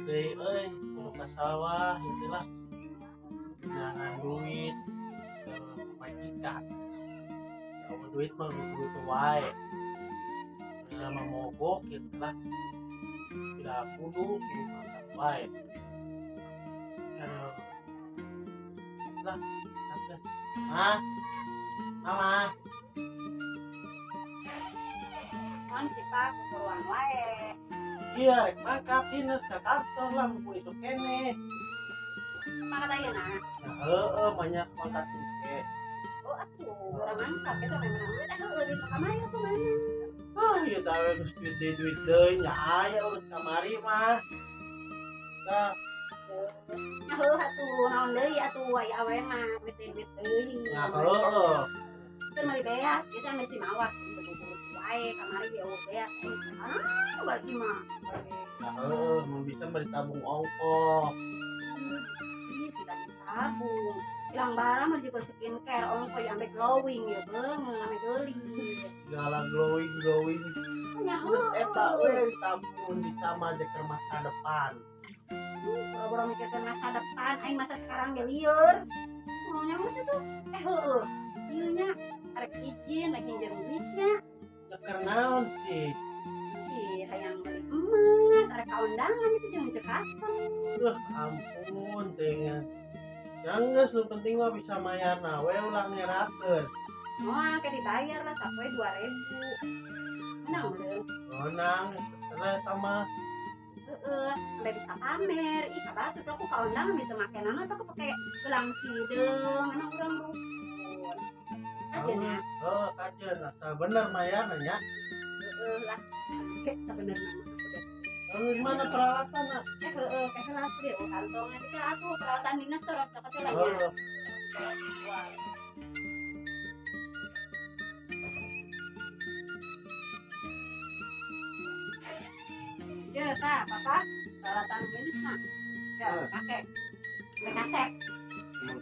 Deui euy, kudu ka sawah ieu lah. Jangan duit ke majikan. Ya duit mah duit wae. Nama mogok gitu lah. Tidak kudu kudu mantap wae. Aduh. Lah, ah, mama. Naon sih Pak, kuruan wae. Iya, rek mangkat dinas ke kantor lah mumpung isuk keneh. Mangkat ayeuna. Nah, heeh, banyak mangkat oge. Oh, atuh, urang mangkat eta memang duit eh heueuh duit kamari atuh mana. Ah, ieu teh we geus duit deui duit deui nya aya urut kamari mah. Tah, nya heueuh atuh, naon deui atuh aya awe mah duit deui duit deui. Nya heueuh. Teu meuli beas, kita mah si mawat wae kamari ge eueuh beas. Ah, balik mah. Nah, heueuh, mun bisa beli tabung ongkoh. Ih, sudah ditabung. Hilang barang mah juga skincare ongkoh yang sampai glowing ya, beungeut sampai geulis. Segala glowing glowing. Nya Terus heueuh. Eta we ditabung bisa mah keur masa depan. Boro-boro mikirkeun masa depan, aing masa sekarang ge lieur. Oh, nya geus itu. Eh heueuh. Ieu nya arek izin rek nginjem duitnya. Ya keur naon sih? Ih, hayang beli emas, arek ka undangan itu jeung cek asem. Duh, ampun teh nya. Yang geus nu penting mah bisa mayarna we ulah ngerakeun. Moal ke dibayar lah sapoe 2000. Menang deh. Menang, karena eta mah Heeh, sampai bisa pamer. Ih, kabatur aku ka undangan gitu make naon aku pakai gelang hideung, emang urang rukun. Kajen ya. Heeh, kajen asal bener mayarna nya. Heeh lah. Oke, sebenarnya mah aku deh. Lalu mana peralatan nak? Eh, heeh, kayak heula aku deh, kantongan itu aku peralatan dinas sorot cokot lah nya. Heeh. Ya, ta, papa, peralatan dinas mah. Ya, pakai. Pakai kasep.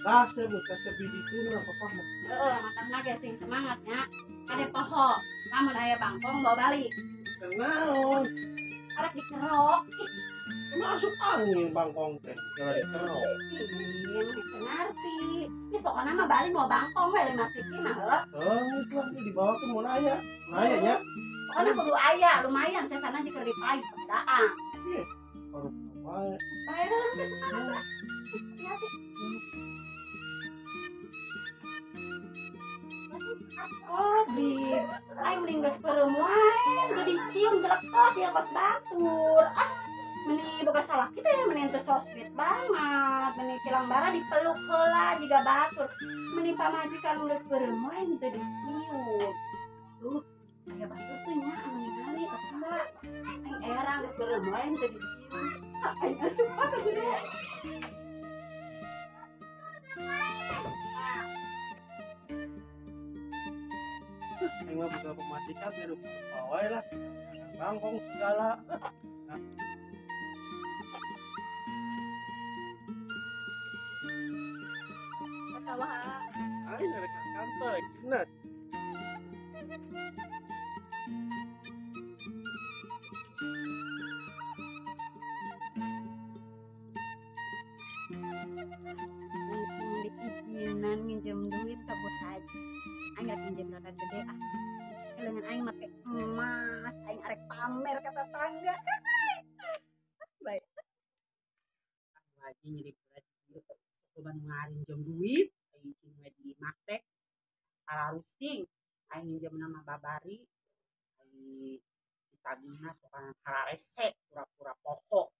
Kasep, kasep di ditu lah papa mah. Heeh, matangna ge sing semangat nya. Kade poho, lamun aya bangkong bawa balik. Kenaon? Arek dikerok. Ih, masuk angin bangkong teh, kalau dikerok. Ih, masih teu ngarti. Geus pokona mah balik mau bangkong we lima siki mah heuh. Heuh, lah dibawa ke mun aya. Mun aya nya. Pokona kudu aya, lumayan saya sana jeung dipais pedaan. Ih, baru wae. Bae lah geus semangat lah. Hati-hati. Oh, Bib. Aing mending geus peureum wae, teu dicium jelepot ya kos batur. Ah, meni boga salah kita ya, meni teu so sweet banget. Meni kilang bara dipeluk heula jiga batur. Meni pamajikan geus peureum wae teu dicium. Duh, aya batur teh nya anu ningali tetangga. Aing era geus peureum wae teu dicium. Ah, aing asup ka dieu. Aing mah boga pamajikan biar wae lah. Bangkong segala. Nah. Sawah. Aing rek ka kantor dinas. Mumpung diizinan nginjem duit ka Bu Haji. Aing rek nginjem rada gede ah. Lengan aing make emas, aing arek pamer ka tetangga. Baik. Bu Haji nyeri berat ieu coba nu ngarinjem duit, aing cing we di imah teh. Pararusing, aing nginjem nama babari. Aing ditagihna sokan hararese pura-pura poho.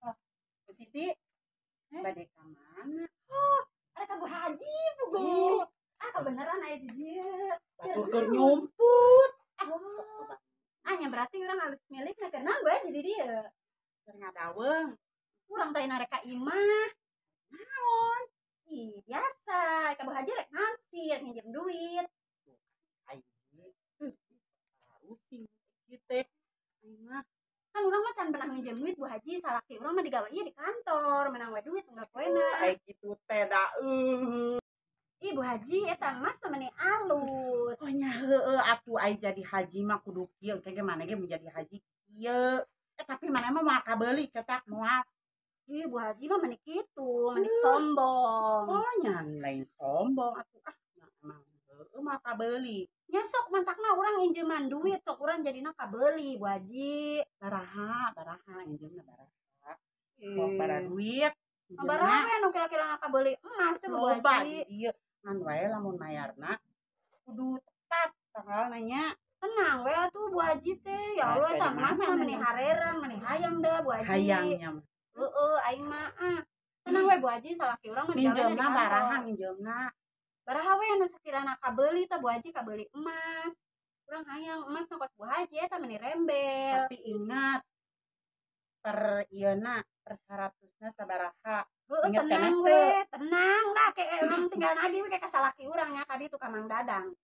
Oh, Bu Siti, bade ka mana? Oh, arek ka Bu Haji, Bu. Ah, kebenaran aya di dieu. Batur keur nyumput. Ah, ah, nya berarti urang halus milik na keur naon gue jadi dieu. Keur ngadaweung. Urang teh narek ka imah. Naon? Ih, biasa. Ka Bu Haji rek nasi, rek nginjem duit. Aing rusing ieu teh. Aing mah kan urang mah can pernah nginjem duit Bu Haji, salaki urang mah digawe ieu di kantor, menang we duit enggak poena. Aing kitu teh da eueuh. Ih Bu Haji eta emas teh meni alus. Oh nya heueuh atuh ai jadi haji mah kudu kieu, engke ge maneh ge mun jadi haji kieu. Tapi mana mah moal kabeuli ketak moal. Ih, Bu Haji mah meni kitu, meni sombong. Oh, nya lain sombong atuh ah. Nya emang heueuh moal kabeuli. Nya sok mantakna urang injeman duit, sok urang jadina kabeuli Bu Haji. Baraha, baraha injemna baraha. Sok bara duit. Baraha we anu kira-kira kabeuli emas teh Bu Loba Haji. di dieu. Ngan wae lamun mayarna kudu tepat tanggalna nya. Tenang we atuh Bu Haji teh. Ya Allah eta emas mah meni harerang, meni hayang da Bu Haji. Hayangnya. Heeh, aing mah ah. Tenang we Bu Haji, salaki urang mah digawe minjemna baraha minjemna. Baraha we anu sakirana kabeuli tah Bu Haji kabeuli emas. Urang hayang emas nu kos Bu Haji eta meni rembel. Tapi ingat per ieuna per 100-na sabaraha. Heeh, tenang we, tenang lah kayak urang tinggal nagih we ka salaki urang nya ka ditu ka Mang Dadang.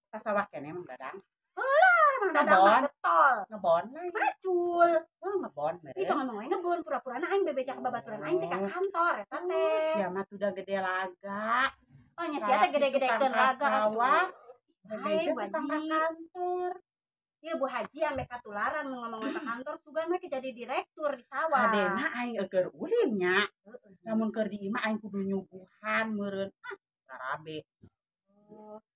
Ka sawah keneh Mang Dadang. Heulah, Mang Dadang mah getol. Ngebon lah. Macul. Oh, ngebon meureun. Itu ngomong we ngebon pura-purana aing bebeja ka babaturan aing teh ka kantor eta teh. Sia mah tuh udah gede laga. Oh nya sia teh gede-gedekeun laga atuh. Bebeja tukang ka kantor. Ieu Bu Haji ame katularan ngomong ka kantor sugan we jadi direktur di sawah. Adena aing eueur ulin nya. Lamun keur di imah aing kudu nyuguhan meureun. Ah, karabe.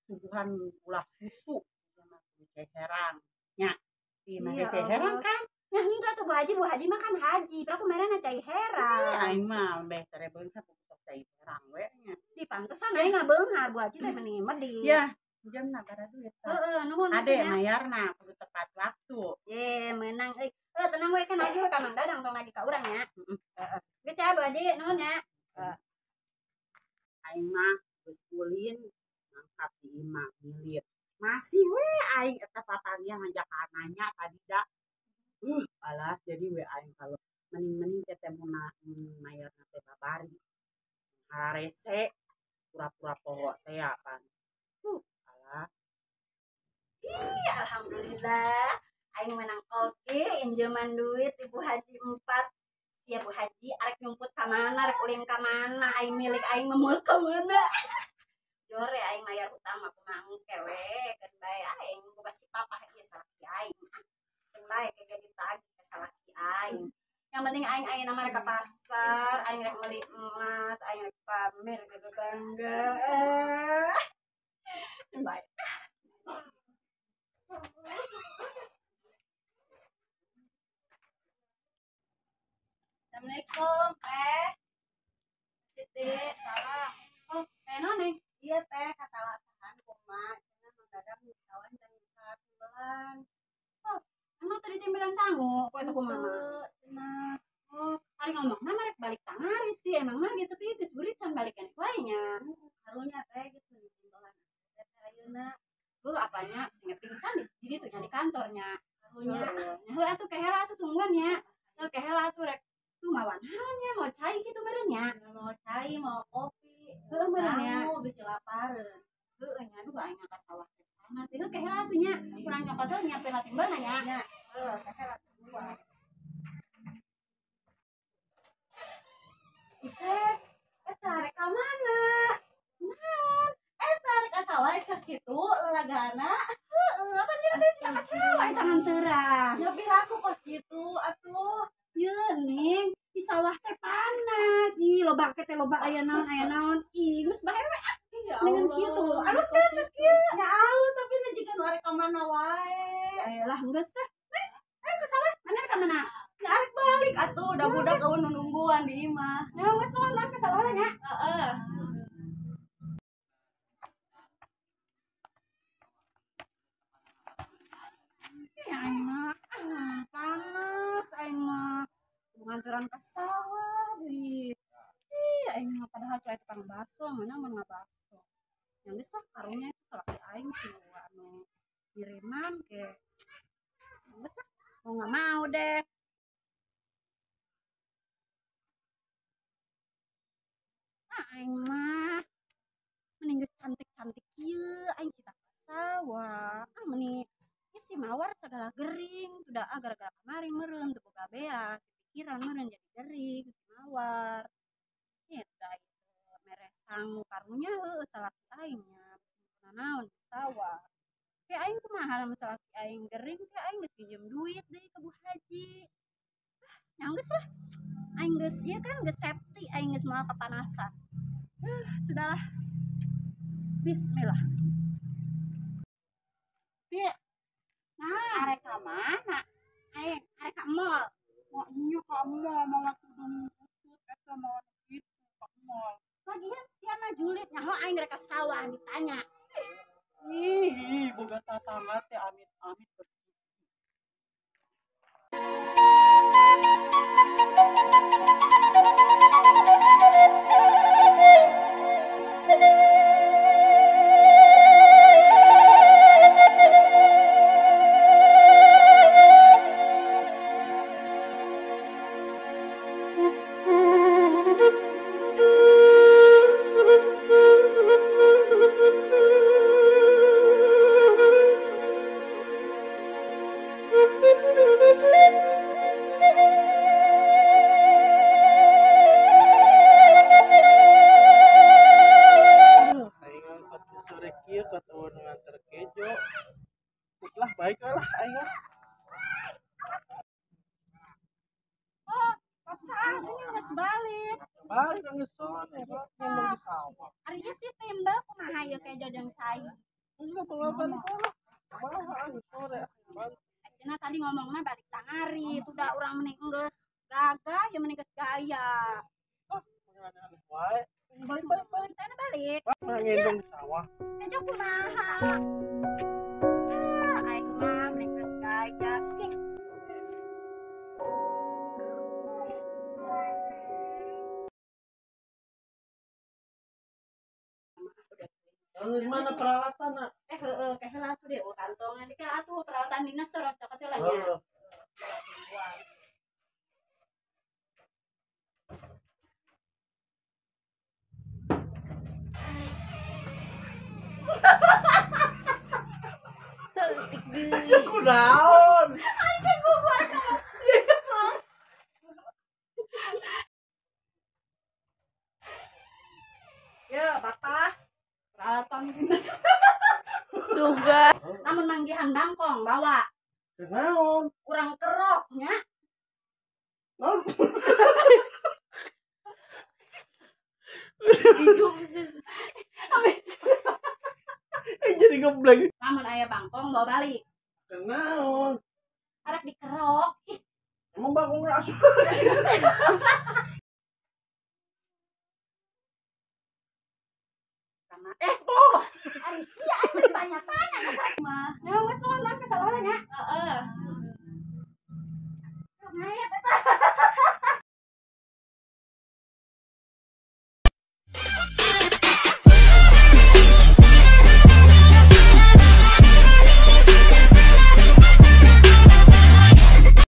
Suguhan ulah susu sama ceherang nya. Di imah ge ceherang kan? Nya henteu atuh Bu Haji mah kan haji, pira kumerana cai herang. Aing mah beh tere beunghar sok cai herang we nya. Di pantesan aing ngabeunghar Bu Haji teh meni medih. Ya, jamna bara duit. Heeh, nuhun. Ade mayarna kudu tepat waktu. Ye, menang euy. Heuh, tenang we kan lagi we ka Mang Dadang tong lagi ka urang nya. Heeh. Geus ya Bu Haji, nuhun nya. Heeh. Aing mah geus ulin mangkat di imah milit. Masih we aing eta papanggih ngajak nanya tadi da. Alah jadi we aing kalau mending-mending ketemu na mayarna teh babari. Hararese pura-pura poho teh apaan. Alah. Ih, alhamdulillah aing menang oke injeman duit Ibu Haji 4. Ya Bu Haji arek nyumput ka mana, arek ulin ka mana, aing milik aing memul ka mana. Jore aing mayar utang aku mangke we, keun bae aing boga si papah ieu salaki aing. Keun bae ke ditagih ka salaki aing. Yang penting aing ayeuna mah rek ka pasar, aing rek meuli emas, aing rek pamer ke tetangga. Keun bae. Assalamualaikum, Teh. Siti, salam. Oh, Teh noneng. Iya, Teh, kata latahan kumaha cenah Mang Dadang kawan can timbelan. Oh, emang tadi timbelan sangu poe teh kumaha? Cenah. Oh, ari ngomongna mah rek balik tangari sih, emang mah gitu tapi geus burit can balik keneh wae nya. Karunya Teh gitu timbelan. Teh ayeuna. Heuh, apanya sing pingsan di ditu nya di kantornya. Karunya. Heuh atuh kehela atuh tungguan nya. Heuh kehela atuh rek tuh mawan naon nya mau cai gitu meureun nya. Mau cai, mau kopi. Heuh meureun nya. Bisi lapareun. Heuh nya aduh aing ka sawah teh panas. Heuh kehela atuh nya. Kurang nyokot teh nyiapin timbelan nya. Nya. Heuh kehela tungguan. Buset, eta rek ka mana? Naon? Eta rek ka sawah ka kitu lalagana. Heuh, apa dina teh ka sawah eta nganteurang. Nya piraku kos kitu atuh. Ye, Neng, di sawah teh panas. Ih, loba ke teh loba aya naon. Ih, geus bae we. Ya Dengan kieu tuh. Alus kan geus kieu. Nya alus tapi na jiga nu arek ka mana wae. Ayolah, geus teh. Ayo ke sawah. Mana rek ka mana? Nya arek balik atuh, udah budak eueun nu nungguan di imah. Nah, geus nuhun lah ke sawah nya. Heeh. Ya aing mah panas aing mah. Nganturan ke sawah deui. Ih, aing mah padahal tuh tukang bakso, mana mun ngabaso. Yang geus lah karunya itu salaki aing sih anu ngiriman ke. Geus lah, mau nggak mau deh. Ah, aing mah mending geus cantik-cantik kieu, aing cita ka sawah. Ah, meni ieu si mawar segala gering, udah ah gara-gara kemarin meureun teu boga beas. Pikiran meureun jadi gering si mawar. Ieu da ieu mere sangu karunya heueuh salaki aing nya naon di sawah. Ke aing kumaha lamun salaki aing gering ke aing geus pinjem duit deui ka Bu Haji. Geus lah. Aing geus ieu kan geus safety, aing geus moal kepanasan. Sudahlah. Bismillah. Ti. Nah, arek ka mana? Aing arek ka mall. Mau nyu ka mall, mawa tudung kutut eta mawa kitu ka mall. Lagian sia mah julid nyaho aing rek ka sawah ditanya. Ih, boga tatangga teh amit-amit bersih. Lah baiklah aing lah. Oh, bapak ini geus balik. Balik geus sore, balik di sawah. Ari ieu si timbel kumaha ieu kejo jeung cai? Enggak bawa balik lah. Kumaha geus sore. Cenah tadi ngomongna balik tangari, tuh urang meni geus gagah, ya meni geus gaya. Oh, aneh-aneh wae. Balik balik balik. Sana balik. Ngendong di sawah. Kejo kumaha? Aing mah meni geus gaya. Lalu mana peralatan nak? Heeh, kayak heula tuh deh, kantongan dikira atuh peralatan dinas sorot cokot heula nya. Kunaon? Anjing gugur. Ya, Bapak. Peralatan dinas. Tuh, namun manggihan bangkong bawa. Kunaon? Urang kerok nya. Naon? Jadi ngebleng. Lamun aya bangkong bawa balik. Kenaon? Arek dikerok. Emang bangkong asup.